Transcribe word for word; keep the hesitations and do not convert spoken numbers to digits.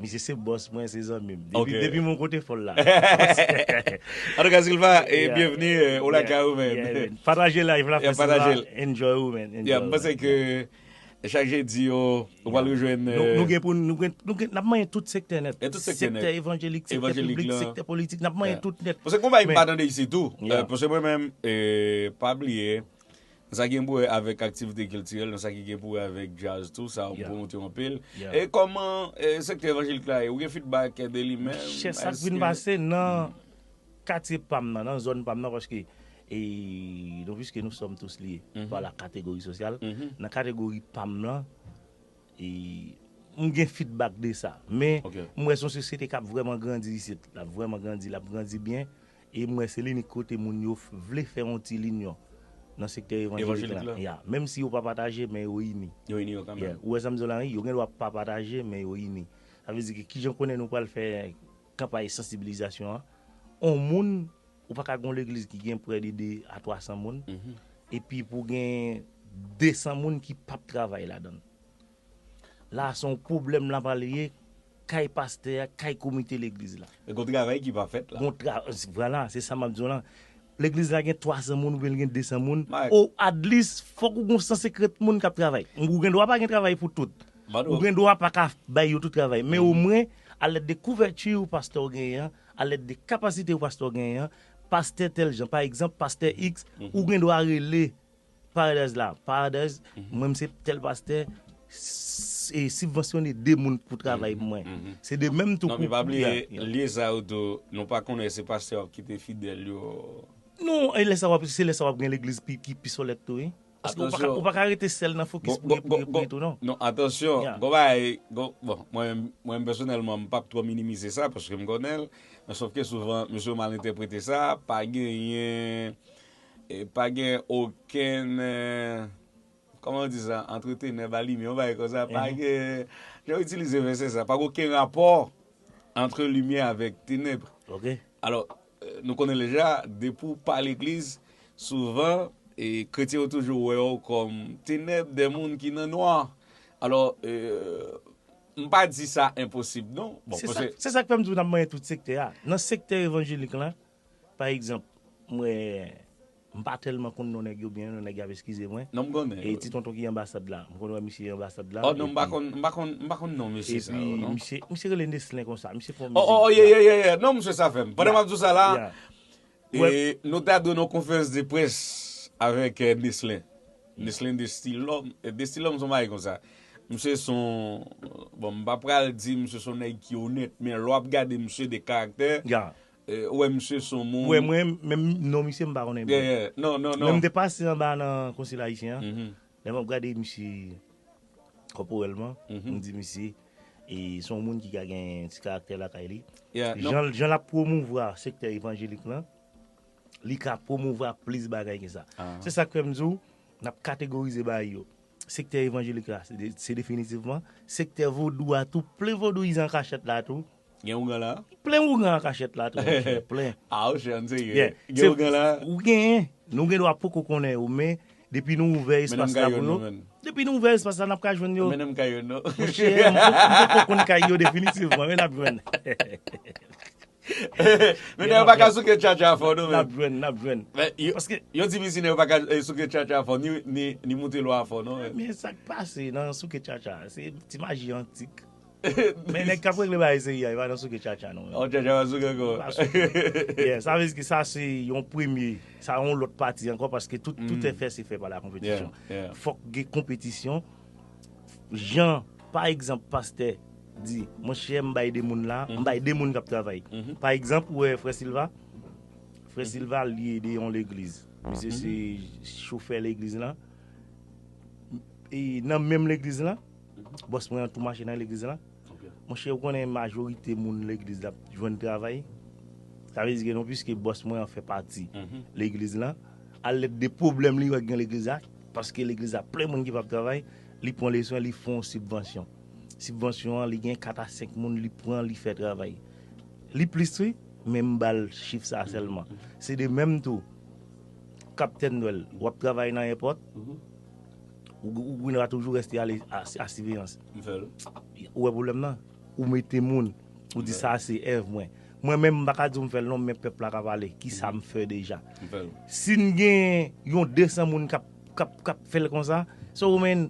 Misye se bòs mwen, se zanmi m. Ok. Depi, depi m yon kote fò l la. Antouka, Silva, e Yeah. byenvini, eh, ou la Yeah. kay ou, man. Yeah, man. Pataje live la, Yeah, fè Silva. pataje l. Enjoy ou, man. Enjoy Yeah, ou, m panse man. ke chak jedi, yo, ou pral rejwenn. Nou, eh, nou gen pou nou gen, nou gen, n ap manyen tout sektè nèt. E tout sektè nèt. Sektè evanjelik, sektè Evanjelik piblik, lan. Sektè politik, n ap manyen Yeah. tout nèt. Paske konpayi m Men- pa tande isi tou. Yeah. Eh, paske mwen menm, eh, pa bliye, sa ki gen pou wè avèk aktivite kiltirèl, nan sa ki gen pou wè avèk djaz tou, sa ou Yeah. pwomote anpil. Yeah. E kòman eh, sektè evanjelik la ye? Ou gen feedback de li menm? Chè, sa k Èske- vin pase nan katye pa m nan, nan zòn pa m nan, paske e, nou, puisque nous sommes tous liés par la catégorie sociale, Mhm. nan kategori pa m nan, e, m gen feedback de sa. Men, Ok. m wè se yon sosyete k ap vrèman grandi isit. L ap vrèman grandi, l ap grandi byen. E m wè se linik kote moun yo f- vle fè yon ti linyon nan sektè evanjelik Evanjelik la. la. Ya. Menm si yo pa pataje, men yo ini. Yo ini yo kanmenm. Yeah. Ou wè sa m di w la, wi? Yo gen dwa pa pataje, men yo ini. Sa vle di ke kijan konnen nou pral fè kanpay sansibilizasyon an? On moun, ou pa ka gen yon legliz ki gen prè de de a twa san moun, Mhm. epi pou gen de san moun ki p ap travay ladan l. La, se yon pwoblèm la pral ye, kay pastè a, kay komite legliz la. E gon travay ki pa fèt la. Gon tra, vwala, se sa m ap di w lan. Legliz la gen twa san moun oubyen l gen de san moun. Mike. Ou at least, fòk ou gon san senkant moun k ap travay. Ou gen dwa pa gen travay pou tout. Mado. Ou gen dwa pa ka bay yo tout travay. Men omwen, alèd de kouvèti ou pastè w genyen an, alèd de kapasite ou pastè w genyen an, pastè tèl jan, pa egzanp, pastè X, ou gen dwa rele Paradise la. Paradise, mwen, m se tèl pastè, s- e sibvansyone de moun pou travay pou mwen. Se de menm tou Non, pou men pa bliye, Yeah, yeah. Lye sa yo tou, nou pa konnen se pastè w ap kite fidèl yo. Non, e lè sa w ap, se lè sa w ap gen legliz pi, ki pi solèd tou, wi. Paske ou pa ka, Atansyon. Ou pa ka rete sèl nan fokis Gon- pou gen gon- pou gen gon- tou, non. Non, atansyon, Yeah. gon bagay, gon- bon, mwen, mwen pèsonèlman, m p ap twò minimize sa, paske m konnen l, men sòf ke souvan, mesye yo mal entèprete sa, pa genyen, e, pa gen okenn, e, kòman yo di sa, antretenè ba limyè, yon bagay konsa, pa gen, jan yo itilize vèsè sa, pa gen okenn rapò antre limyè avèk tenèb. Ok. Alò, euh, nou konnen deja, depi w pa legliz, souvan, e kretyen yo toujou wè w kòm tenèb, de moun ki nan nwa. Alò, euh, m pa di sa enposib, non. Bon, Se sa, paske se sa k fè m di w n ap manyen tout sektè a. Nan sektè evanjelik lan, pa egzanp, mwen, m pa tèlman konn non nèg yo byen, non nèg y ap eskize mwen. Non, m konnen. E ti tonton ki anbasad la. M konn wè misye anbasad la. Oh non, m pa epi- konn, m pa konn, m pa konn non mesye sa Epi yo, non. Misye, misye rele Neslen konsa. Misye fè yon Oh, oh, oh, mizik. yeah, yeah, yeah, yeah. Non, misye sa fè m. Pandan m ap di w sa la, Yeah. e nou ta dwe nan konferans de près avèk eh, Neslen. Neslen Destilòm. Eh, Destilòm se yon bagay konsa. Misye se yon, bon, m pa pral di misye se yon nèg ki onèt, men lè w ap gade misye de karaktè, Yeah. eh, ou wè misye se yon moun. Wè mwen, menm non misye m pa konnen Yeah, byen. Yeah. Non, non, Men m non. te pase anba nan Konsèy Ayisyen an. Mhm. Lè m ap gade misye kòporèlman, Mhm. m di misye, e se yon moun ki ka gen ti karaktè lakay li. Yeah, non. Jan, jan l ap pwomouvwa sektè evanjelik lan, li ka pwomouvwa plis bagay ke sa. Ah. Se sa k fè m di w, n ap kategorize bagay yo. Sektè evanjelik la, se de- se definitivman. Sektè vodou a tou, plen vodouyizan an kachèt la tou. Gen ougan la? Plen ougan an kachèt la tou, monchè, plen. Ah, ou chè, an serye. Yeah. Gen ougan la? Ou genyen, nou gen dwa poko konnen yo, men depi nou ouvè Men espas nou la ka pou yo yo. Nou, men. Depi nou ouvè espas la, n ap ka jwenn yo. Men nou ka yo, non. Monchè, m poko- m poko konn kay yo definitivman, men n ap jwenn. Men nèg yo pa ka souke tchatcha fò, non, N ap men. Jwenn, n ap jwenn. Men yo, Paske yo di m isi nèg yo pa ka eh, souke tchatcha fò, ni, ni, ni moute lwa fò, non, men. Men sa k pase nan souke tchatcha, se ti maji antik. Men nèg k ap regle bagay se ya, e pa nan souke tchatcha, non. Oh, tchatcha pa souke ankò. Pa souke. Yeah, sa vle di ke sa se yon premye, sa yon lòt pati ankò, paske tout, tout est fait, c'est fait par la compétition. Yeah, yeah. Fòk gen konpetisyon. Jan, pa egzanp, pastè di, monchè, m bay de moun la, m bay de moun k ap travay. Pa egzanp, ou wè frè Silva, frè Silva, li ede yon legliz. Misye se chofè legliz lan. E nan menm legliz lan, bòs mwen an tou mache nan legliz lan. Monchè, ou konnen majorite moun legliz la ap jwenn travay. Sa vle di ke non, piske bòs mwen an fè pati legliz lan, alèd de pwoblèm li wè gen legliz la, paske legliz la plen moun ki p ap travay, li pran le swen, li fè yon sibvansyon. Sibvansyon an, li gen kat a senk moun, li pran, li fè travay. Li plis, wi, men m ba l chif sa sèlman. Se de menm tou, Kaptèn Nwèl, w ap travay nan èpòt, ou, ou gen dwa toujou reste ale a, a siveyans. M fè l. Ou wè pwoblèm nan? Ou mete moun, ou di sa se èv mwen. Mwen menm m pa ka di w m fè l non, men pèp la ka pale. Kisa m fè deja? Si n gen yon de san moun k ap k ap k ap fè l konsa, so men